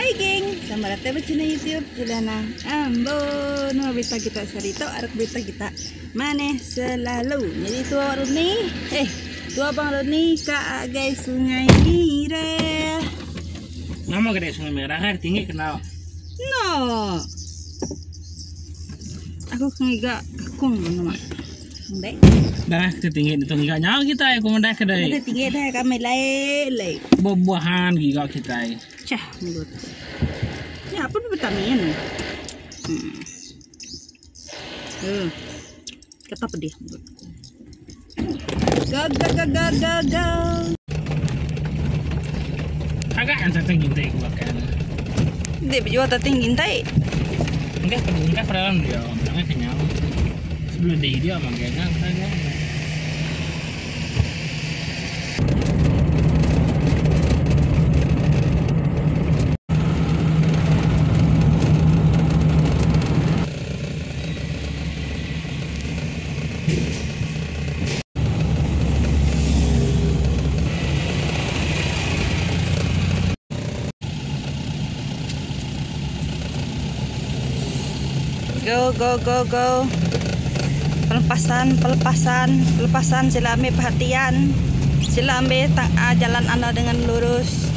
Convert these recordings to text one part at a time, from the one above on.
Hai geng, selamat datang ba channel YouTube Juliana Ambon. Nama berita kita sehari tu arap berita kita maneh selalu. Jadi tua awak Roni, eh tua abang Roni ka agai Sungai Mirah. Nama kedai Sungai Mirah kan tinggi kena. No. Aku ke ngiga kekung nama. Ndai. Dah ke tinggi tu ngiga nya kitai ku madah kedai. Kita tinggi dah kami lai lai. Buah-buahan giga kitai. Cah mulut. Ya apa vitamin. Hmm. Hmm. Kata pedih mulut. Go go go go go go. Agak yang tatang gintai ku makan. Dia berjual tatang gintai. Enggak enggak dalam dia, bilangnya kenyang. Sebelum dia dia makan kan kan. Go go go go. Pelepasan, pelepasan, pelepasan sila ambil perhatian. Sila ambil tang, uh, jalan anda dengan lurus.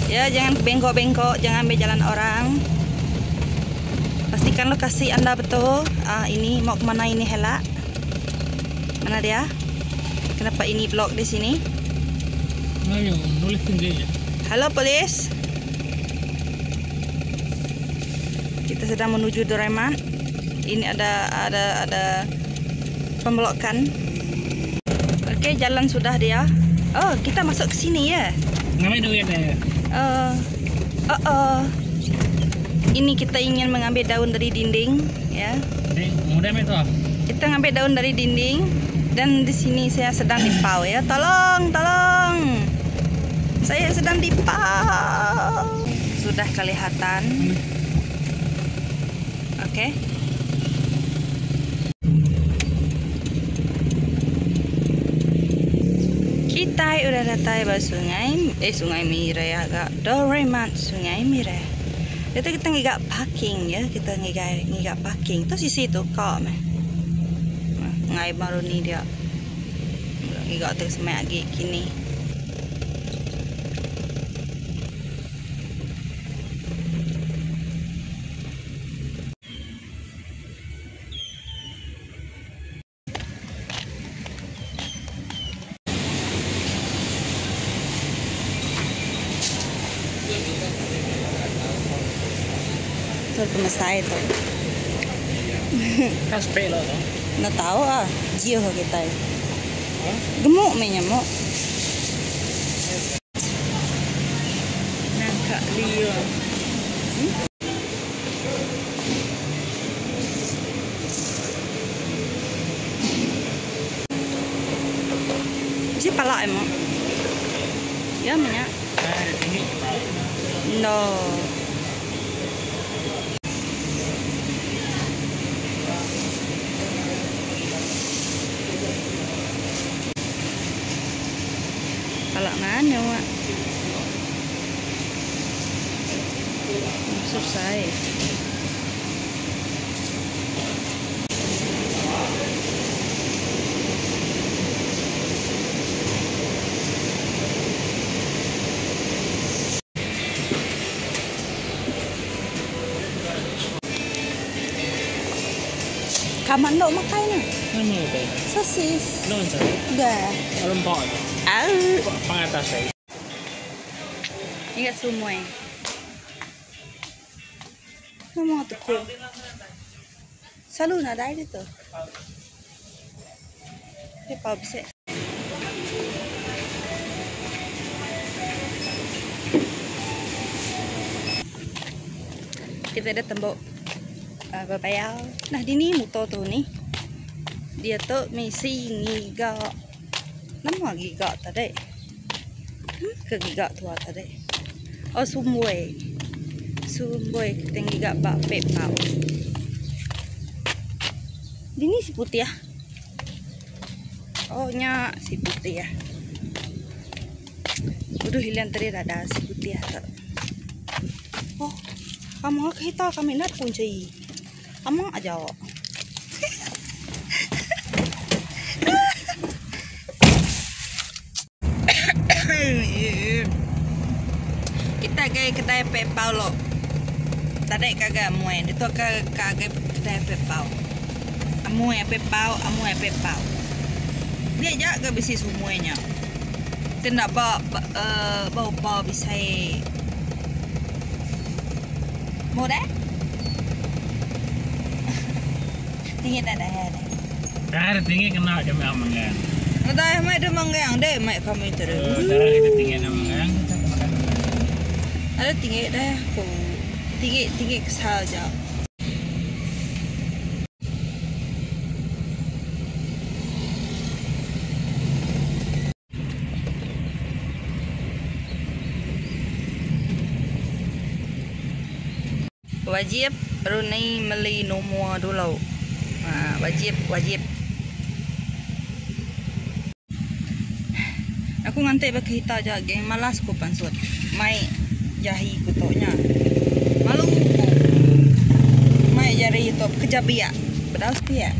Ya, jangan bengkok-bengkok, jangan ambil jalan orang. Pastikan lokasi anda betul. Ah, ini mau kemana ini hela? Mana dia? Kenapa ini blok di sini? Ayo, nulis tinggi ya. Halo polis. Kita sedang menuju Doraemon. Ini ada ada ada pemblokan. Okey, jalan sudah dia. Oh, kita masuk ke sini ya. Ngambil duit ya. Oh, oh. Ini kita ingin mengambil daun dari dinding, ya. Mudah itu. Kita ngambil daun dari dinding dan di sini saya sedang dipau ya. Tolong, tolong. Saya sedang dipau. Sudah kelihatan. Okey. Kita udah datang ke sungai, eh Sungai Mireh agak Doraemon Sungai Mireh. Itu kita ngiga parking ya, kita ngiga ngiga parking. Tu sisi tu kok meh. Ngai baru ni dia. Ngiga tu semak lagi kini. Tu pemesai tu. Kan sepek lah tu. Nak tahu ah, jauh kita. Gemuk meh nyamuk. Nangka liur. Hmm? Mesti palak emok. Ya minyak. No. Palak mana wak? Selesai. Kaman dok makan ni. Mana itu? Sosis. No, macam. Dah. Lempok. Au. Pang atas saya. Ingat semua. Ngomong tu ku. Selalu nak ada tu. Dia pau bisa. Kita ada tembok uh, berbayar. Nah, di ni motor tu ni. Dia tu mesti ngiga. Nama giga tadi. Hmm, ke giga tua tadi. Oh, sumbuai. Sumbuai kita ngiga bak pek pau. Di ni si putih ah. Oh, nya si putih ah. Udah hilang tadi ada si putih ah. Oh. Kama kereta kami enda kunci. Ama aja. Kita gai kedai Pek Pau lo. Tadi ka ga amoi ditu ka ka gai kedai Pek Pau. Amoi Pek Pau, amoi Pek Pau. Dia ja ga bisi sumui nya. Ti enda ba uhh ba upa bisai. Mudah. Tinggi dah dah dah. Dah tinggi kena dia mai manggang. Dah mai dia manggang deh mai kami tu. Dah kita tinggi nak manggang. Ada tinggi dah aku. Tinggi tinggi kesal aja. Wajib Runi meli numur dulu. Ha, wajib, wajib. Aku nganti ba kerita aja geng malas ku pansut. Mai jahi ku tu nya. Malu ku. Mai jari tu bekeja biak. Bedau sepiak.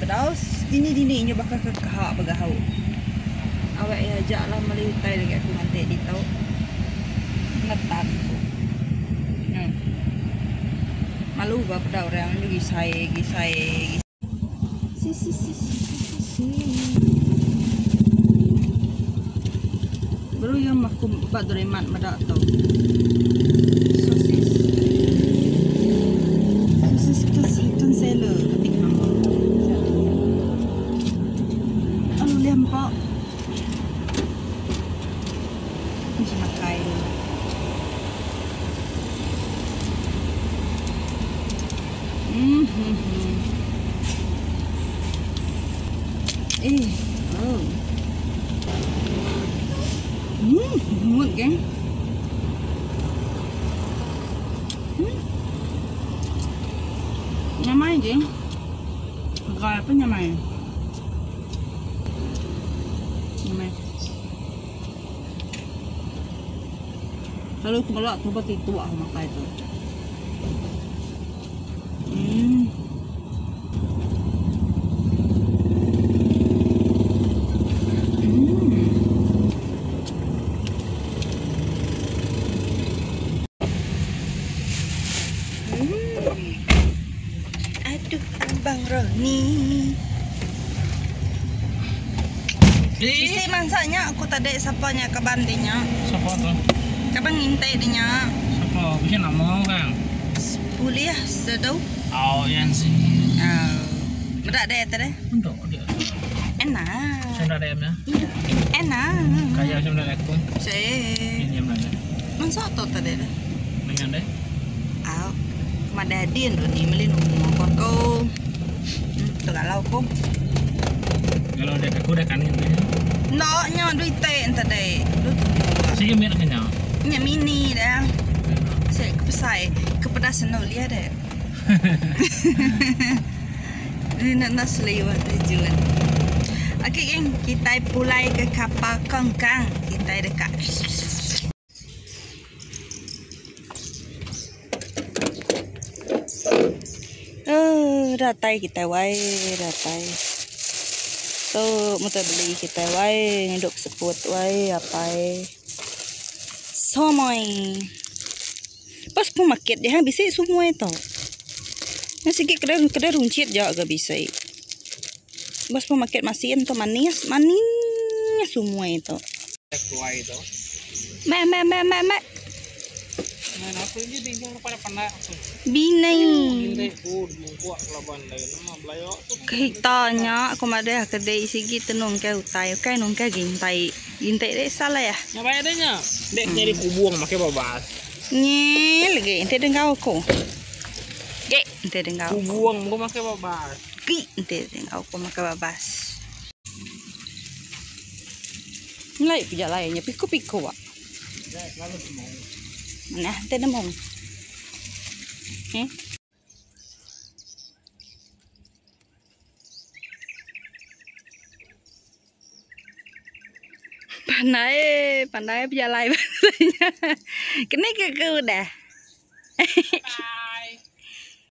Bedau dini-dini nyu baka ke keha begahau. Awak iya aja lah meli utai lagi aku nganti ditu. Ngetan ku. Hmm. Malu ga peda orang nyu gisai gisai. Si si si si si si. Baru iya aku ba Doraemon meda tu. Sosis. Sosis kanseller kati ke nama. Lalu ulih empa. Bisi makai. Hmm. Hmm. hmm. Eh. Oh. Ngut geng. Nyamai geng. Gai apa nyamai. Nyamai. Lalu aku mela tu ba titu aku makai tu. Hmm. Hmm. Hmm. Aduh, Abang Roni. Bisi mansa nya aku tadi sapa nya kaban di nya. Sapa tu? Kaban ngintai di nya. Sapa? Bisi nama orang. Ulih sedu. Oh, yan si. Oh. Meda dia tadi. Untuk dia. Enak. Macam dah ada Enak. Kaya macam dah aku. Si. Ini yang mana? Mansa tu tadi dah. Dengan dia. Au. Madah din tu ni meli nunggu aku aku. Tu galau aku. Kalau dia aku dah kanin dia. Nak nya duit tek tadi. Duit tu. Sige mir kena. Nya mini dah. Saya kepesai kepedasan lia deh. Ini nak nak seliwat tujuan. Okey geng, kita pulai ke kapal kongkang. Kita dekat. Oh, datai kita wai, datai. Tu mutai beli kita wai, ngidup seput wai, apai. Somoi. Pas supermarket dia bisi semua tu. Nah sikit kedai kedai runcit je ke bisi. Ba supermarket masin tu manis, manis semua itu. Tuai tu. Mek mek mek mek mek. Mana aku ini tinggal pada pandai aku. Bini. Ini ku mungkuak laban lain nama belayok tu. Kereta nya aku madah kedai sigi tenung ke utai, ukai nung ke gintai. Gintai dek salah ya. Ngapai adanya? Dek nyari kubuang pakai babas. Ni lagi ente dengar aku. Gek ente dengar. Kubuang aku pakai babas. Ki ente dengar aku makai babas. Mulai perjalanannya piku-piku wak. Lalu semua. Mana ente nemu? Pandai, pandai berjalan bahasanya. Kena ke ke udah. Bye.